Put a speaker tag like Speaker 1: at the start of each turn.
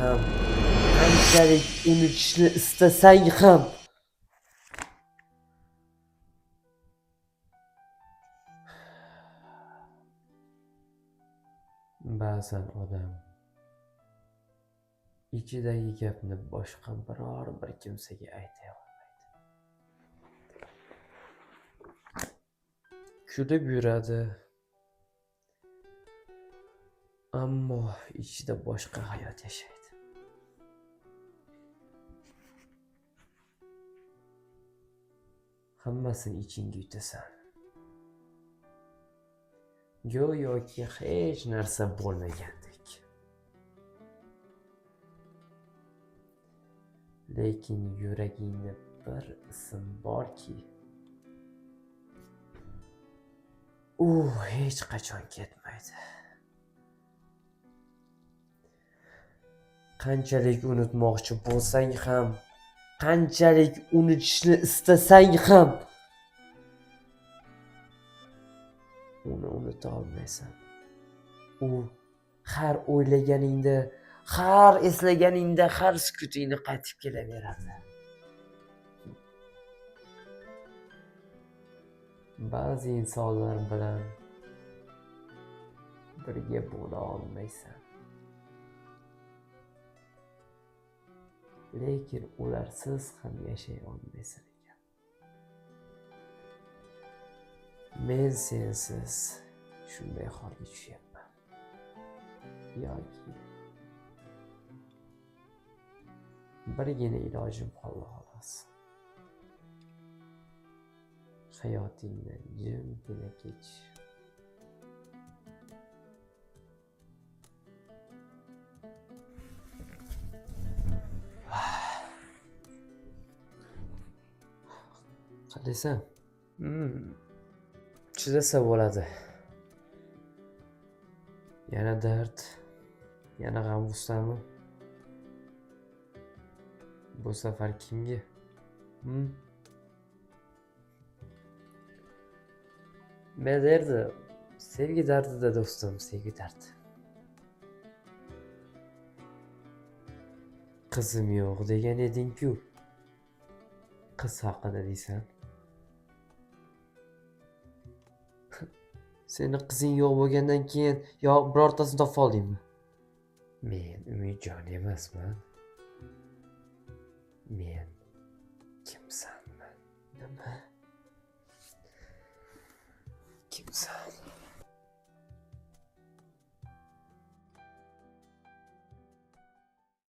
Speaker 1: ham, qanchalik unutishni istasang ham ba'zan odam ichidagi gapni boshqa biror bir kimsaga ayta olmaydi. Kulib yuradi, ammo ichida boshqa hayot yashaydi. Hammasini ichingga yutasan. Go'yoki hech narsa bo'lmagandek. Lekin yuragingda bir ism borki, u hech qachon ketmaydi. Qanchalik unutmoqchi bo'lsang ham, qanchalik unutishni istasang ham uni unuta olmaysan. U har o'ylaganingda, har eslaganingda, har sukutingda qaytib kelaveradi. Ba'zi insonlar bilan birga bo'la olmaysan. Lekin ularsiz ham yashay olmaysan ekan. Men sensiz shunday holga tushyapman. Yoki birgina ilojim qoldi xolos. Hayotingdan jimgina kech. Qalaysan? Chidasa bo'ladi. Yana dard, yana g'am-g'ussami? Bu safar kimga? Ne derdi? Sevgi dardida do'stim, sevgi dardi. Qizim yo'q degan eding-ku. Qiz haqida deysan. Seni qizing yo'q bo'lgandan keyin yo birortasini topib oldingmi? Men Umidjon emasman. Men kimsanman? Nima? Kimsan?